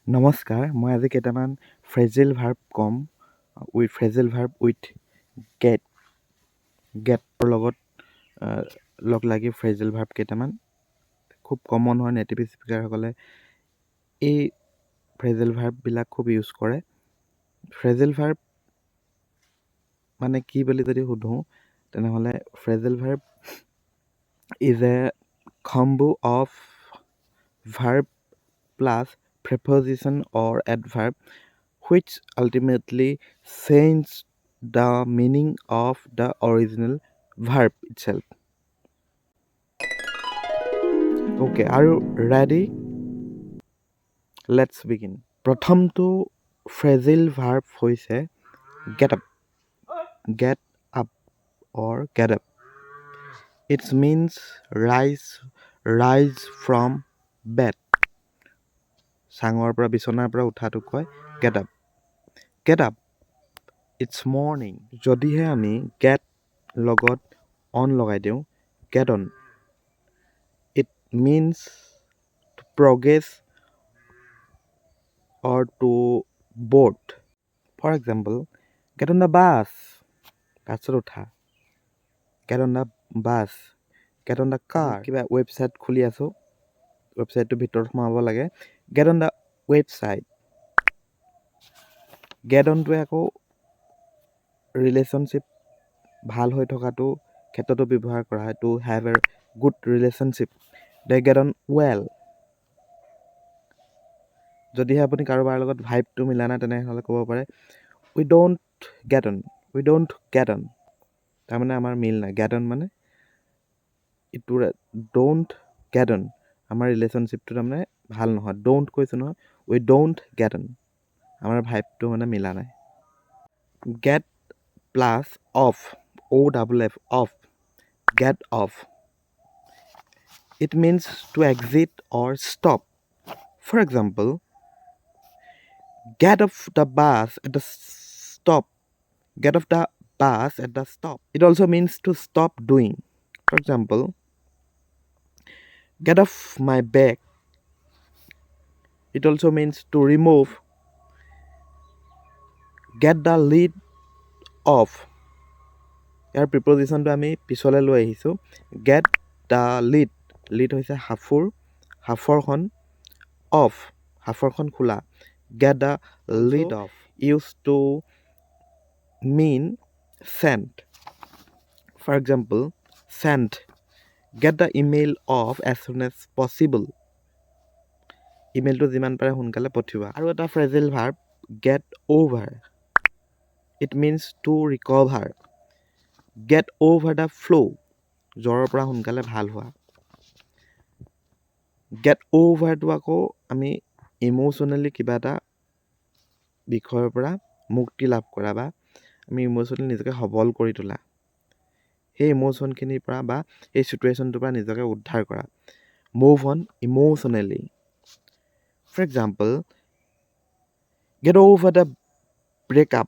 নমস্কাৰ, মই আজি কেইটামান ফ্ৰেজেল ভাৰ্ব ক'ম, with phrasal verb with get. গেটৰ লগত লগ লাগি ফ্ৰেজেল ভাৰ্ব কেইটামান খুব কমন হয়। নেটিভ স্পীকাৰসকলে এই ফ্ৰেজেল ভাৰ্ববিলাক খুব ইউজ কৰে। ফ্ৰেজেল ভাৰ্ব মানে কি বুলি যদি সোধোঁ, তেনেহ'লে phrasal verb is a combo of verb plus preposition or adverb which ultimately change the meaning of the original verb itself. Okay, are you ready? Let's begin. প্ৰথমটো ফ্ৰেজেল ভাৰ্ব হৈছে get up. Get up or get up. It's means rise, rise from bed. চাঙৰ পৰা, বিচনাৰ পৰা উঠাটোক কয় get up. Get up, it's morning. যদিহে আমি gate লগত অন লগাই দিওঁ, get on, it means to progress or to board. For example, get on the bus, বাছত উঠা। Get on the bus, get on the car. কিবা website খুলি আছোঁ, ৱেবছাইটটোৰ ভিতৰত সোমাব লাগে, get on the website. Get অনটোৱে আকৌ ৰিলেশ্যনশ্বিপ ভাল হৈ থকাটো ক্ষেত্ৰতো ব্যৱহাৰ কৰা হয়। To have a good relationship, they get on well. যদিহে আপুনি কাৰোবাৰ লগত ভাইবটো মিলা নাই, তেনেহ'লে ক'ব পাৰে, "We don't get on, we don't get on." তাৰমানে আমাৰ মিল নাই। গেট অন মানে ইটোৰে don't get on, আমাৰ ৰিলেশ্যনশ্বিপটো তাৰমানে ভাল নহয়। Don't কৈছোঁ নহয়, we don't get on, আমাৰ ভাইবটো মানে মিলা নাই। Get plus off, O double F, off, get off. It means to exit or stop. For example, get off the bus at the stop. Get off the bus at the stop. It also means to stop doing. For example, get off my back. It also means to remove. Get the lid off. ইয়াৰ প্ৰিপজিশ্যনটো আমি পিছলৈ লৈ আহিছোঁ। Gate the lead, lead হৈছে সাঁফুৰ, সাঁফৰখন, of, সাঁফৰখন খোলা। Get the lid off use to mean send. For example, send, get the email off as soon as possible. ইমেইলটো যিমান পাৰে সোনকালে পঠিওৱা। আৰু এটা phrasal verb, get over. It means to recover. Get over the flu, জ্বৰৰ পৰা সোনকালে ভাল হোৱা। গেট অ'ভাৰটো আকৌ আমি ইম'চনেলি কিবা এটা বিষয়ৰ পৰা মুক্তি লাভ কৰা বা আমি ইম'চনেলি নিজকে সবল কৰি তোলা, সেই ইম'চনখিনিৰ পৰা বা সেই চিটুৱেশ্যনটোৰ পৰা নিজকে উদ্ধাৰ কৰা, move on emotionally. For example, get over the breakup.